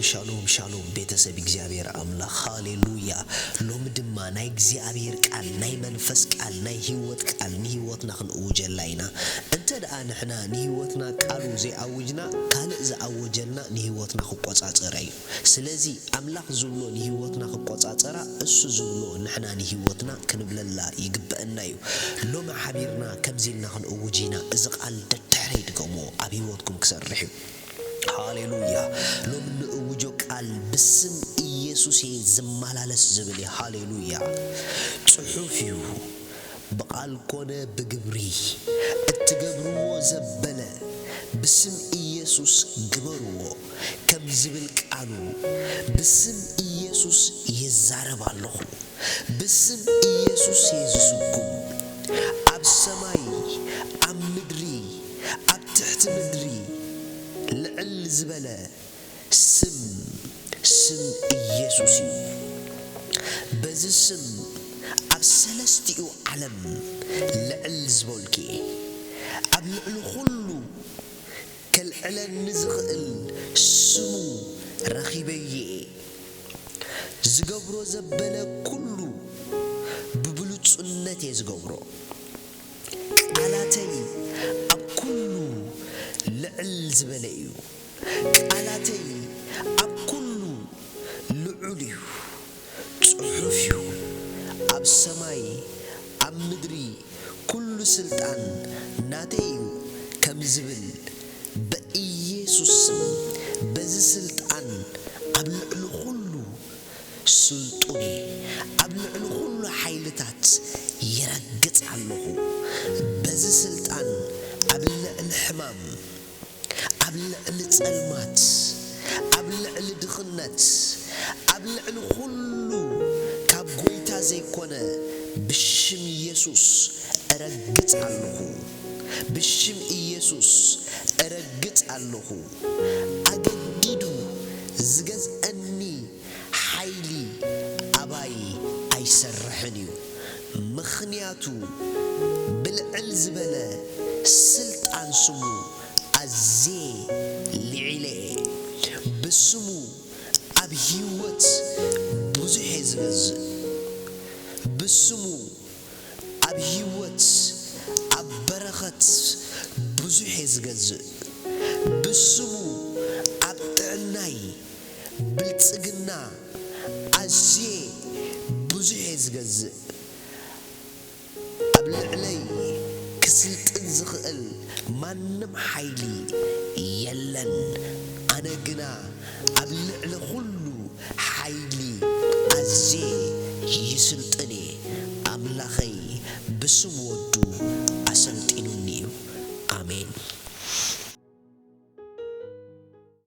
ሻሎም ሻሎም ቤተሰብ እግዚኣብሔር ኣምላኽ፣ ሃሌሉያ። ሎሚ ድማ ናይ እግዚኣብሔር ቃል፣ ናይ መንፈስ ቃል፣ ናይ ህይወት ቃል ንህይወትና ክንእውጀላ ኢና። እንተ ደኣ ንሕና ንህይወትና ቃሉ ዘይኣውጅና፣ ካልእ ዝኣወጀልና ንህይወትና ክቆጻጸራ እዩ። ስለዚ ኣምላኽ ዝብሎ ንህይወትና ክቆጻጸራ፣ እሱ ዝብሎ ንሕና ንህይወትና ክንብለላ ይግበአና እዩ። ሎሚ ሓቢርና ከምዚ ኢልና ክንእውጅ ኢና። እዚ ቃል ደድሕረይ ድገምዎ፣ ኣብ ህይወትኩም ክሰርሕ እዩ። ሃሌሉያ። ሎሚ ንእውጆ ቃል ብስም ኢየሱስ እየ ዝመላለስ ዝብል እዩ። ሃሌሉያ። ጽሑፍ እዩ፣ ብቓል ኮነ ብግብሪ እትገብርዎ ዘበለ ብስም ኢየሱስ ግበርዎ፣ ከም ዝብል ቃሉ፣ ብስም ኢየሱስ ይዛረብ ኣለኹ። ብስም ኢየሱስ እየ ዝስጉም። ኣብ ሰማይ፣ ኣብ ምድሪ፣ ኣብ ትሕቲ ምድሪ ልዕል ዝበለ ስም፣ ስም ኢየሱስ እዩ። በዚ ስም ኣብ ሰለስቲኡ ዓለም ልዕል ዝበልኩ እየ። ኣብ ልዕሊ ኩሉ ከልዕለኒ ዝኽእል ስሙ ረኺበዮ እየ። ዝገብሮ ዘበለ ኩሉ ብብሉጽነት እየ ዝገብሮ። ቃላተይ ኣብ ኩሉ ልዕል ዝበለ እዩ። ቃላተይ ኣብ ኩሉ ልዑል እዩ። ጽሑፍ እዩ፣ ኣብ ሰማይ ኣብ ምድሪ ኩሉ ስልጣን ናተይ እዩ ከም ዝብል፣ በኢየሱስ ስም በዚ ስልጣን ኣብ ልዕሊ ኩሉ ስልጡን እየ። ኣብ ልዕሊ ኩሉ ሓይልታት ይረግጽ ኣለኹ። በዚ ስልጣን ኣብ ልዕሊ ሕማም፣ ኣብ ልዕሊ ጸልማት፣ ኣብ ልዕሊ ድኽነት፣ ኣብ ልዕሊ ኩሉ ካብ ጐይታ ዘይኮነ ብሽም ኢየሱስ እረግጽ ኣለኹ። ብሽም ኢየሱስ እረግጽ ኣለኹ። ኣገዲዱ ዝገዝአኒ ሓይሊ ኣባይ ኣይሰርሕን እዩ። ምኽንያቱ ብልዕል ዝበለ ስልጣን ስሙ ኣዝየ ልዒለ እየ። ብስሙ ኣብ ህይወት ብዙሕ እየ ዝገዝእ። ብስሙ ኣብ ህይወት፣ ኣብ በረኸት ብዙሕ እየ ዝገዝእ። ብስሙ ኣብ ጥዕናይ፣ ብልጽግና ኣዝየ ብዙሕ እየ ዝገዝእ። ኣብ ልዕለይ ክስልጥን ዝኽእል ማንም ሓይሊ የለን። ኣነ ግና ኣብ ልዕሊ ኩሉ ሓይሊ ኣዝየ ይስልጥን እየ። ኣምላኸይ ብስሙ